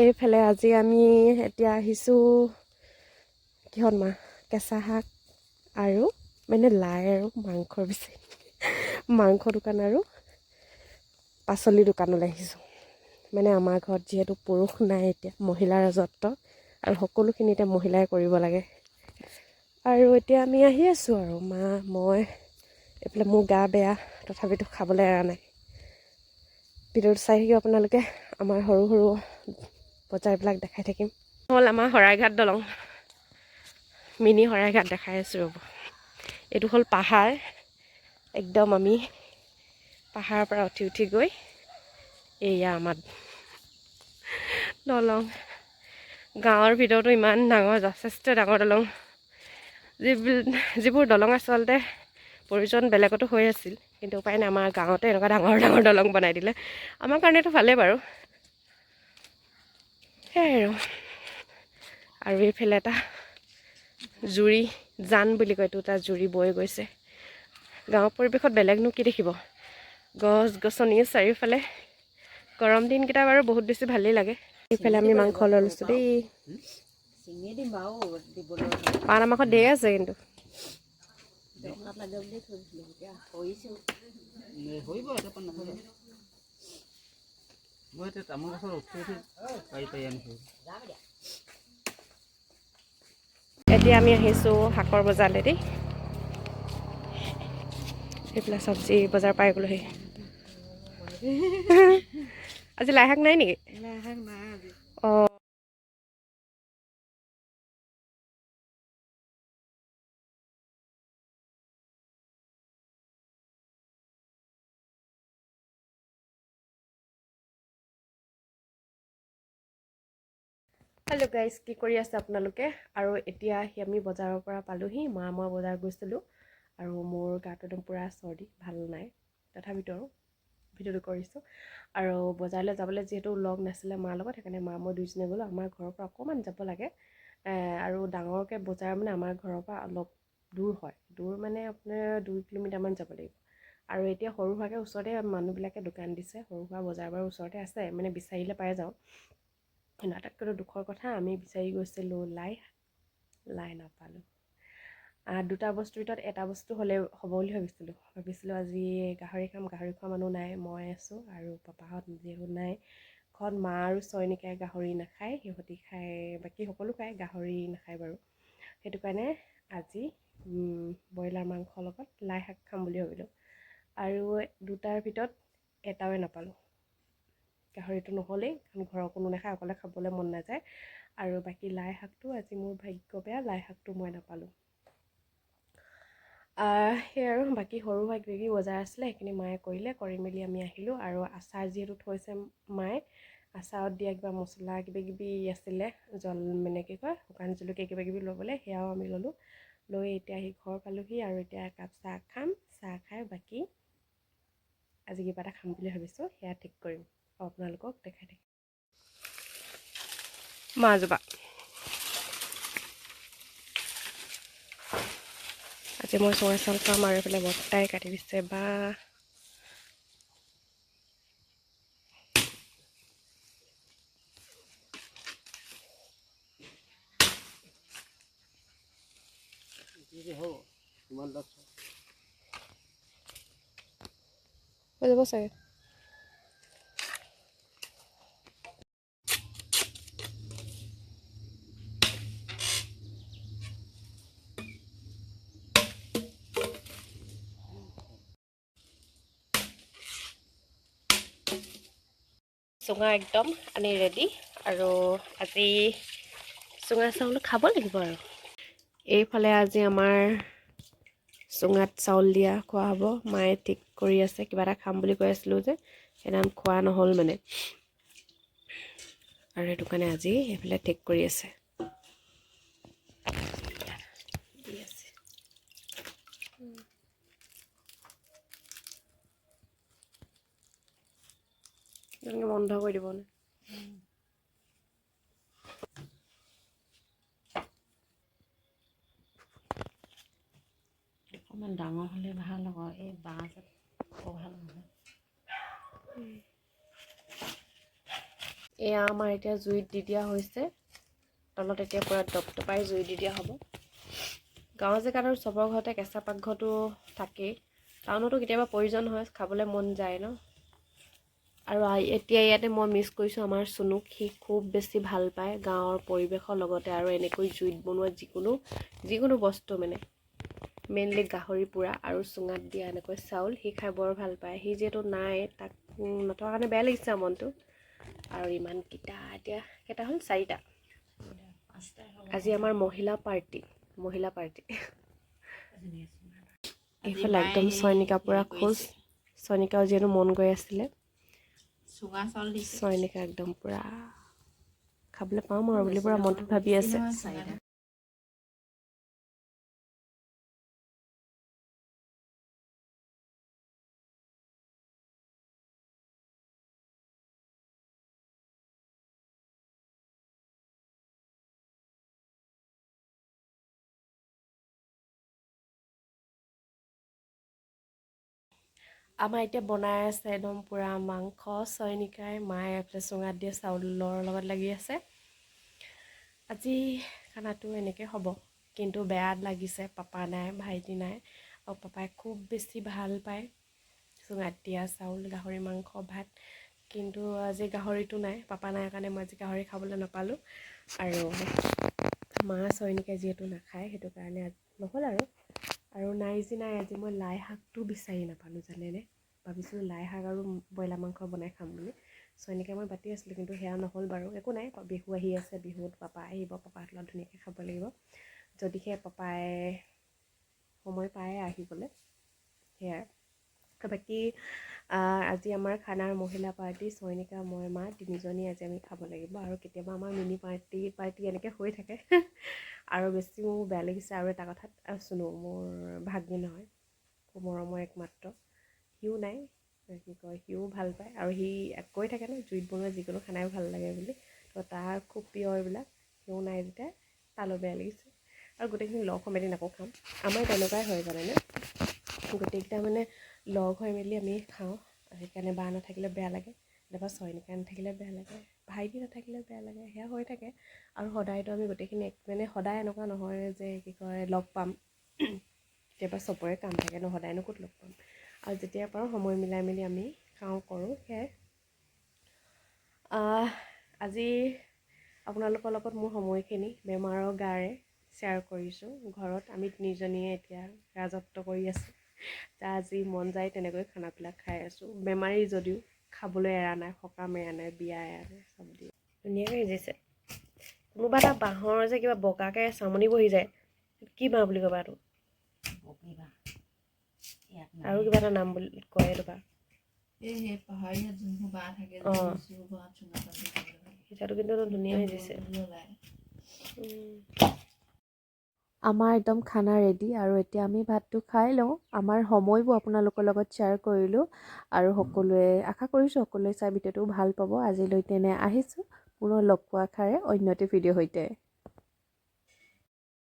এইফালে আজি আমি এতিয়া আহিছোঁ কিহত মা কেঁচা শাক আৰু মানে লাই আৰু মাংসৰ বিচাৰি মাংস দোকান আৰু পাচলি দোকানলৈ আহিছোঁ। মানে আমাৰ ঘৰত যিহেতু পুৰুষ নাই, এতিয়া মহিলাৰ ৰাজত্ব আৰু সকলোখিনি এতিয়া মহিলাই কৰিব লাগে। আৰু এতিয়া আমি আহি আছোঁ আৰু মা মই এইফালে মোৰ গা বেয়া, তথাপিতো খাবলৈ এৰা নাই। ভিডিঅ'টো চাই থাকিব আপোনালোকে, আমাৰ সৰু সৰু বজাৰবিলাক দেখাই থাকিম। হ'ল আমাৰ শৰাইঘাট দলং, মিনি শৰাইঘাট দেখাই আছোঁ ৰ'ব। এইটো হ'ল পাহাৰ, একদম আমি পাহাৰৰ পৰা উঠি উঠি গৈ এয়া আমাৰ দলং। গাঁৱৰ ভিতৰতো ইমান ডাঙৰ, যথেষ্ট ডাঙৰ দলং। যিবোৰ দলং আচলতে প্ৰয়োজন বেলেগতো হৈ আছিল, কিন্তু উপায় নাই, আমাৰ গাঁৱতে এনেকুৱা ডাঙৰ ডাঙৰ দলং বনাই দিলে। আমাৰ কাৰণেতো ভালেই বাৰু। সেয়াই আৰু। আৰু এইফালে এটা জুৰি, জান বুলি কয়, দুটা জুৰি বৈ গৈছে। গাঁৱৰ পৰিৱেশত বেলেগনো কি দেখিব, গছ গছনি চাৰিওফালে। গৰম দিনকেইটা বাৰু বহুত বেছি ভালেই লাগে। এইফালে আমি মাংস লৈ লৈছোঁ দেই। পাণ আমাৰ ঘৰত ধেৰ আছে কিন্তু। এতিয়া আমি আহিছোঁ শাকৰ বজাৰলৈ দেই। এইফালে চব্জি বজাৰ পাই গ'লোহি। আজি লাই শাক নাই নেকি? অঁ, হেল্ল' গাইজ, কি কৰি আছে আপোনালোকে? আৰু এতিয়া আহি আমি বজাৰৰ পৰা পালোহি। মা মই বজাৰ গৈছিলোঁ আৰু মোৰ গাটো একদম পূৰা চৰ্দি, ভাল নাই, তথাপিতো আৰু ভিডিঅ'টো কৰিছোঁ। আৰু বজাৰলৈ যাবলৈ যিহেতু লগ নাছিলে মাৰ লগত, সেইকাৰণে মা মই দুইজনে গ'লোঁ। আমাৰ ঘৰৰ পৰা অকণমান যাব লাগে আৰু ডাঙৰকৈ বজাৰ মানে আমাৰ ঘৰৰ পৰা অলপ দূৰ হয়। দূৰ মানে আপোনাৰ 2 কিলোমিটাৰমান যাব লাগিব। আৰু এতিয়া সৰু সুৰাকৈ ওচৰতে মানুহবিলাকে দোকান দিছে, সৰু সুৰা বজাৰ বাৰু ওচৰতে আছে, মানে বিচাৰিলে পাই যাওঁ। কিন্তু আটাইতকৈ দুখৰ কথা, আমি বিচাৰি গৈছিলোঁ লাই, লাই নাপালোঁ। দুটা বস্তুৰ ভিতৰত এটা বস্তু হ'লে হ'ব বুলি ভাবিছিলোঁ। ভাবিছিলোঁ আজি গাহৰি খাম, গাহৰি খোৱা মানুহ নাই, মই আছোঁ আৰু পাপাহঁত যিহেতু নাই ঘৰত। মা আৰু ছয়নিকাই গাহৰি নাখায়, সিহঁতি খায়, বাকী সকলো খায়, গাহৰি নাখায় বাৰু। সেইটো কাৰণে আজি ব্ৰইলাৰ মাংসৰ লগত লাই শাক খাম বুলি ভাবিলোঁ। আৰু দুটাৰ ভিতৰত এটাৱে নাপালোঁ। গাহৰিটো নহ'লেই, কাৰণ ঘৰৰ কোনো নাখায়, অকলে খাবলৈ মন নাযায়। আৰু বাকী লাই শাকটো আজি মোৰ ভাগ্য বেয়া, লাই শাকটো মই নাপালোঁ। সেয়াই আৰু বাকী সৰু সুৰা কিবা কিবি বজাৰ আছিলে, সেইখিনি মায়ে কৰিলে। কৰি মেলি আমি আহিলোঁ। আৰু আচাৰ যিহেতু থৈছে মায়ে, আচাৰত দিয়া কিবা মছলা কিবা কিবি আছিলে, জল মানে কি কয় শুকান জলকীয়া কিবা কিবি ল'বলৈ, সেয়াও আমি ল'লোঁ। লৈ এতিয়া আহি ঘৰ পালোহি। আৰু এতিয়া একাপ চাহ খাম, চাহ খাই বাকী আজি কিবা এটা খাম বুলি ভাবিছোঁ, সেয়া ঠিক কৰিম, আপোনালোকক দেখাই থাকিম। মা যোবা আজি মই চুঙা চাউল খাম। আৰু এইফালে বৰ্তাই কাটি দিছে বা। হৈ যাব চাগে। চুঙা একদম আনি ৰেডি। আৰু আজি চুঙা চাউল খাব লাগিব। আৰু এইফালে আজি আমাৰ চুঙাত চাউল দিয়া খোৱা হ'ব। মায়ে ঠিক কৰি আছে, কিবা এটা খাম বুলি কৈ আছিলোঁ যে, সেইদিনা খোৱা নহ'ল মানে, আৰু সেইটো কাৰণে আজি এইফালে ঠিক কৰি আছে। তেনেকৈ বন্ধ কৰি দিব নে? অকণমান ডাঙৰ হ'লে ভাল আকৌ, এই বাঁহ ভাল নহয়। এয়া আমাৰ এতিয়া জুইত দি দিয়া হৈছে। তলত এতিয়া পূৰা দপদপাই জুই দি দিয়া হ'ব। গাঁৱৰ জেগাত আৰু চবৰ ঘৰতে কেঁচা পাকঘৰটো থাকেই। টাউনতো কেতিয়াবা প্ৰয়োজন হয়, খাবলৈ মন যায় ন। আৰু এতিয়া ইয়াতে মই মিছ কৰিছোঁ আমাৰ চুনুক। সি খুব বেছি ভাল পায় গাঁৱৰ পৰিৱেশৰ লগতে আৰু এনেকৈ জুইত বনোৱা যিকোনো যিকোনো বস্তু, মানে মেইনলি গাহৰি পোৰা আৰু চুঙাত দিয়া এনেকৈ চাউল সি খাই বৰ ভাল পায়। সি যিহেতু নাই, তাক নথকাৰ কাৰণে বেয়া লাগিছে আৰু মনটো। আৰু ইমানকেইটা এতিয়া কেইটা হ'ল? চাৰিটা। আজি আমাৰ মহিলা পাৰ্টি, মহিলা পাৰ্টি। এইফালে একদম চয়নিকা পূৰা খোজ। চয়নিকাও যিহেতু মন গৈ আছিলে, চয়নিকা একদম পূৰা খাবলৈ পাম আৰু বুলি পূৰা মনটোত ভাবি আছে। আমাৰ এতিয়া বনাই আছে একদম পূৰা মাংস। চয়নিকাই মায়ে এইফালে চুঙাত দিয়া চাউলৰ লগত লাগি আছে। আজি খানাটো এনেকৈ হ'ব, কিন্তু বেয়া লাগিছে, পাপা নাই, ভাইটি নাই। আৰু পাপাই খুব বেছি ভাল পায় চুঙাত দিয়া চাউল, গাহৰি মাংস, ভাত। কিন্তু আজি গাহৰিটো নাই, পাপা নাই কাৰণে মই আজি গাহৰি খাবলৈ নাপালোঁ। আৰু মা চয়নিকাই যিহেতু নাখায়, সেইটো কাৰণে নহ'ল আৰু। আৰু নাই যি নাই, আজি মই লাই শাকটো বিচাৰি নাপালোঁ জানেনে। ভাবিছিলোঁ লাই শাক আৰু ব্ৰইলাৰ মাংস বনাই খাম বুলি। চয়নিকাই মই পাতি আছিলোঁ, কিন্তু সেয়া নহ'ল বাৰু। একো নাই, বিহু আহি আছে, বিহুত পাপা আহিব, পাপাহঁতৰ লগত ধুনীয়াকৈ খাব লাগিব, যদিহে পাপাই সময় পায় আহিবলৈ। সেয়াই বাকী আজি আমাৰ খানাৰ মহিলা পাৰ্টি। চয়নিকা, মই, মা তিনিজনী আজি আমি খাব লাগিব। আৰু কেতিয়াবা আমাৰ মিনি পাৰ্টি পাৰ্টি এনেকৈ হৈ থাকে। আৰু বেছি মোৰ বেয়া লাগিছে আৰু এটা কথাত, চুনু মোৰ ভাগিন হয়, খুব মৰমৰ একমাত্ৰ, সিও নাই। কি কয়, সিও ভাল পায় আৰু সি কৈ থাকে ন জুইত বনোৱা যিকোনো খানাই ভাল লাগে বুলি। তো তাৰ খুব প্ৰিয় এইবিলাক। সিও নাই যেতিয়া তালৈ বেয়া লাগিছে। আৰু গোটেইখিনি লগ হ'ম এদিন আকৌ খাম। আমাৰ তেনেকুৱাই হয় জানেনে, গোটেইকেইটা মানে লগ হৈ মেলি আমি খাওঁ। সেইকাৰণে বা নাথাকিলে বেয়া লাগে, কেতিয়াবা চয়নিকা নাথাকিলে বেয়া লাগে, ভাইটি নাথাকিলে বেয়া লাগে, সেয়া হৈ থাকে। আৰু সদায়তো আমি গোটেইখিনি মানে সদায় এনেকুৱা নহয় যে কি কয় লগ পাম, কেতিয়াবা চবৰে কাম থাকে ন, সদায়নো ক'ত লগ পাম। আৰু যেতিয়া পাৰোঁ সময় মিলাই মেলি আমি খাওঁ কৰোঁ, সেয়াই। আজি আপোনালোকৰ লগত মোৰ সময়খিনি বেমাৰৰ গাৰে শ্বেয়াৰ কৰিছোঁ। ঘৰত আমি তিনিজনীয়ে এতিয়া ৰাজত্ব কৰি আছোঁ। যাৰ যি মন যায় তেনেকৈ খানাবিলাক খাই আছোঁ। বেমাৰী যদিও খাবলৈ এৰা নাই, সকাম এৰা নাই, বিয়া এৰা নাই, চব দিয়ে ধুনীয়াকৈ সিজিছে। কোনোবা এটা বাঁহৰ যে কিবা বগাকৈ চামনি বহি যায়, কি বাঁহ বুলি ক'বা এইটো? আৰু কিবা এটা নাম বুলি কয় এইটো বাঁহ। অঁ, সিজাটো কিন্তু ধুনীয়া সিজিছে। আমাৰ একদম খানা ৰেডি আৰু এতিয়া আমি ভাতটো খাই লওঁ। আমাৰ সময়বোৰ আপোনালোকৰ লগত শ্বেয়াৰ কৰিলোঁ আৰু সকলোৱে আশা কৰিছোঁ সকলোৱে চাই ভিডিঅ'টো ভাল পাব। আজিলৈ তেনে আহিছোঁ, পুনৰ লগ পোৱা আশাৰে অন্য এটি ভিডিঅ' সৈতে।